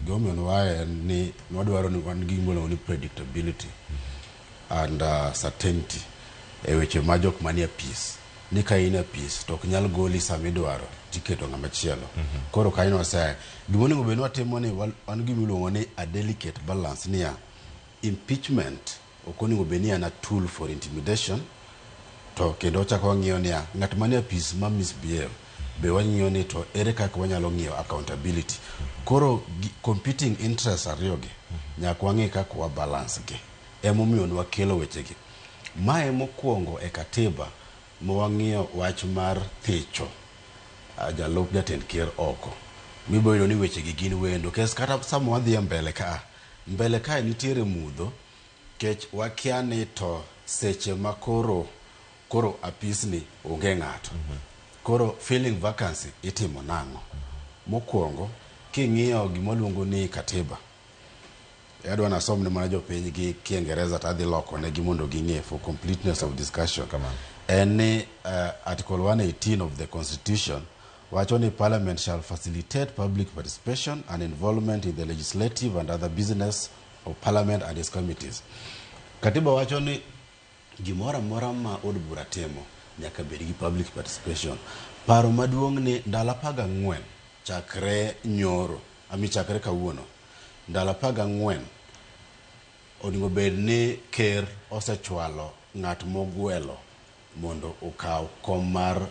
Gimomiyo nwaye en ni nwadwaro ni wan gi gima iluongo ni predictability and certainty e weche ma jok manie apis ni ka in e apis to ok nyal goli sama idwaro tiketo ng'ama chielo. Koro kanyo nwaseaye. Gima onego bed ni watimo ni wan gima iluongo ni a delicate balance niya, impeachment ok onego bed ni en a tool for intimidation to kendo wachako wang'iyo niya ng'at manie apis ma misbehave be wang'iyo ni to ere kaka wanyalo ng'iyo accountability. Koro competing interests ariyogi nyaka wang'i kaka wa balance gi. Emomiyo nwakelo wechegi. Mae mokwongo e katiba ma wang'iyo wach mar thicho jalup jatend ker oko. Mibiro yudo ni wechegi gin wendo. Kes kata sama wadhi e mbele ka, mbele kae nitiere mudho kech wakia ni to seche ma koro koro apisni onge ng'ato. Koro filling vacancy itimo nang'o? Mokwongo, king'iyo gima waluongo ni katiba, adwa nasomne mana jopiny gi Kiingereza to adhi loko negi mondo ging'e for completeness of discussion. Kamano. En ni Article 118 of the Constitution wacho ni Parliament shall facilitate public participation and involvement in the legislative and other business of Parliament and its committees. Katiba wacho ni gimoro amora ma od bura timo nyaka bed gi public participation. Paro maduong' ni ndalo 14 chakre nyoro, ami chakre kawuono, ndalo 14 onego bed ni ker osechwalo ng'at mogwelo mondo okaw kom mar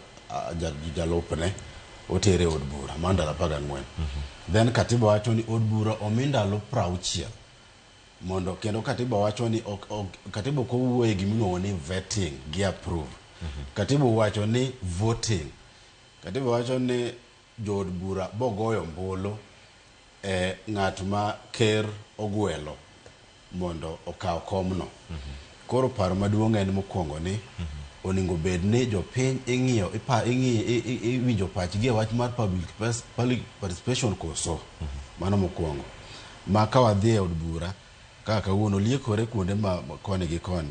jalupne otere e od bura mar ndalo 14. Then katiba wacho ni od bura omi ndalo 60 mondo kendo katiba wacho ni ok, katiba ok owuoye gimiluongo ni vetting gi approve. Katiba owacho ni voting. Katiba wacho ni jood bura bogoyo ombulu e ng'at ma ker ogwelo mondo okaw komno. Koro paro maduong' en mokwongo ni onego bed ni jopiny ing'iyo iwinjo pachgi e wach mar public participation koso. Mano mokwongo. Ma ka wadhi e od bura kaka kawuono liekore kuonde ma koni gi koni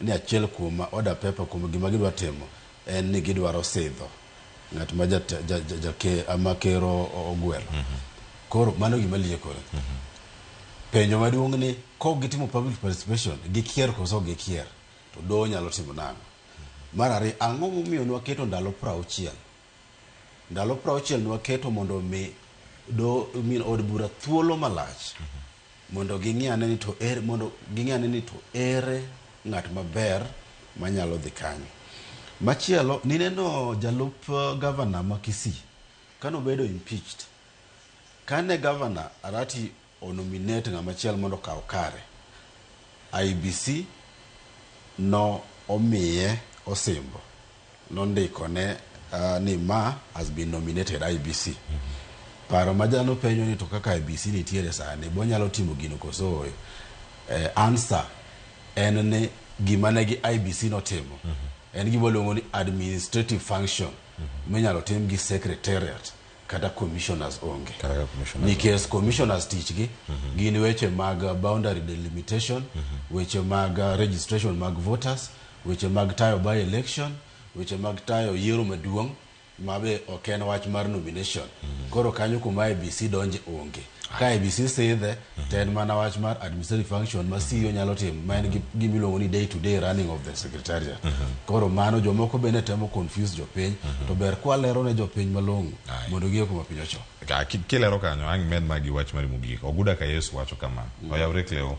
ni achiel kuom ma order paper kuom gima gidwa timo en ni gidwaro sidho ng'at ma ma ker ogwelo. Koro mano gima liekore. Penjo maduong' ni kok gitimo public participation gikier koso ok gikier to doho nyalo timo nang'o? Mar ariyo, ang'o momiyo nwaketo ndalo 60? Ndalo 60 nwaketo mondo mi do min od bura thuolo malach mondo ging'i ane ni to ere mondo ging'i ane ni to ere ng'at maber manyalo dhi kanyo. Machielo, nineno jalup gavana ma Kisii kanobedo impeached, kane gavana Arati onominate ng'ama chielo mondo okaw kare, IEBC no omiye osimbo nondiko ne ni ma has been nominated IEBC. Paro ma jano penjo ni to kaka IEBC nitiere sani, bonyalo timo gino koso ooyo? Answer en ni gima ne gi IEBC notimo en gima waluongo ni administrative function minyalo tim gi secretariat kata commissioners onge. Kata ka commissioners. Nikech commissioners tichgi gin weche mag boundary delimitation, weche mag registration mag voters, weche mag tayo by election, weche mag tayo yiero maduong' ma be ok en wach mar nomination. Koro kanyo kuma IEBC donje onge. Ka IEBC sidhe to en mana wach mar administrative function ma CEO nyalo timo ma en gima iluongo ni day to day running of the secretariat. Koro mano jomoko bende temo confuse jopiny to ber kwalero ne jopiny malong'o mondo ging'e kuma piny ochomo. Kilero kanyo ang' med magi wach mari mogik. Oguda ka Yesu wacho kama. Oyawre Cleo.